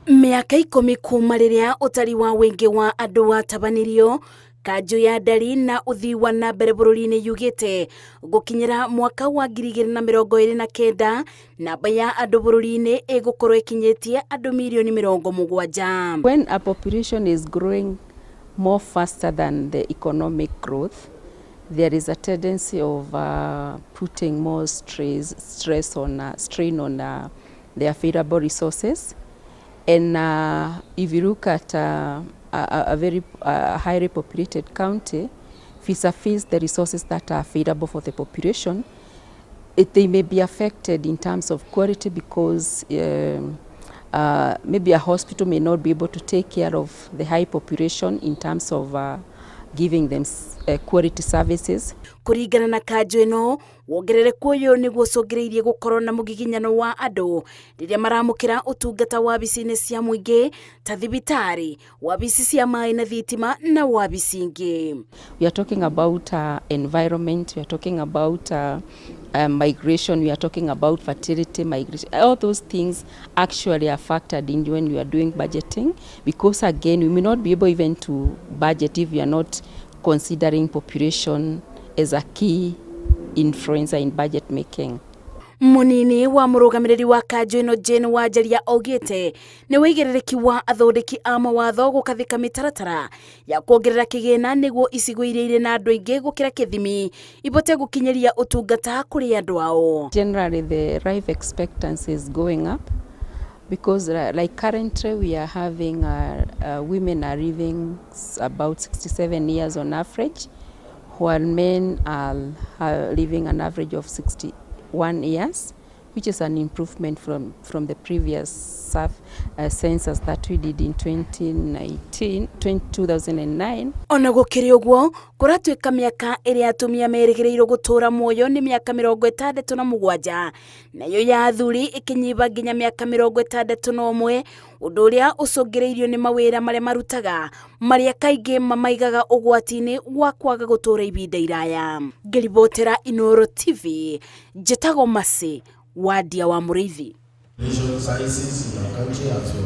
Mĩaka 10 kuma rĩrĩa ũtari wa wĩingĩ wa andũ watabanirio, kanjũ ya ndari na ũthii wa na mbere bũrũri-inĩ yugĩte gũkinyĩra mwaka wa 2029 namba ya andũ bũrũri-inĩ ĩgũkorwo ĩkinyĩtie andũ mirioni 70. When a population is growing more faster than the economic growth, there is a tendency of putting more stress on, strain on the available resources. And if you look at a very highly populated county, vis-a-vis the resources that are available for the population, they may be affected in terms of quality because maybe a hospital may not be able to take care of the high population in terms of giving them quality services. Kũringana na kanjũ ĩno, wongerereku ũyũ nĩguo ũcũngĩrĩirie gũkorwo na mũgiginyano wa andũ rĩrĩa maramũkĩra ũtungata wabici-inĩ cia mũingĩ ta thibitarĩ, wabici cia maĩ na thitima na wabici ingĩ. We are talking about environment, we are talking about migration, we are talking about fertility, migration. All those things actually are factored in when we are doing budgeting because, again, we may not be able even to budget if we are not considering population as a key influencer in budget making. Munini wa mũrũgamĩrĩri wa kanjũ ĩno Jane Wanjaria augĩte nĩ wĩigĩrĩrĩki wa athondeki a mawatho gũkathĩka mĩtaratara ya kuongerera kĩgĩna nĩguo icigo iria irĩ na andũ aingĩ gũkĩra kĩthimi ibote gũkinyĩria ũtungata kũrĩ andũ ao. Generally, the life expectancy is going up because, like, currently we are having women are living about 67 years on average, while men are living an average of 61 years, which is an improvement from the previous census that we did in 2019, 2009. Ona gũkĩrĩ ũguo, kũratuĩka mĩaka ĩrĩa atumia merĩgĩrĩirwo gũtũũra muoyo nĩ mĩaka 67, nayo ya athuri ĩkĩnyiba nginya mĩaka 61, ũndũ ũrĩa ũcũngĩrĩirio nĩ mawĩra marĩa marutaga marĩa kaingĩ mamaigaga ũgwati-inĩ wa kwaga gũtũũra ihinda iraya. Ngĩribotera Inooro TV, njĩtagwo Mercy Wandia wa Mũrĩithi. Population sizes in our country as well.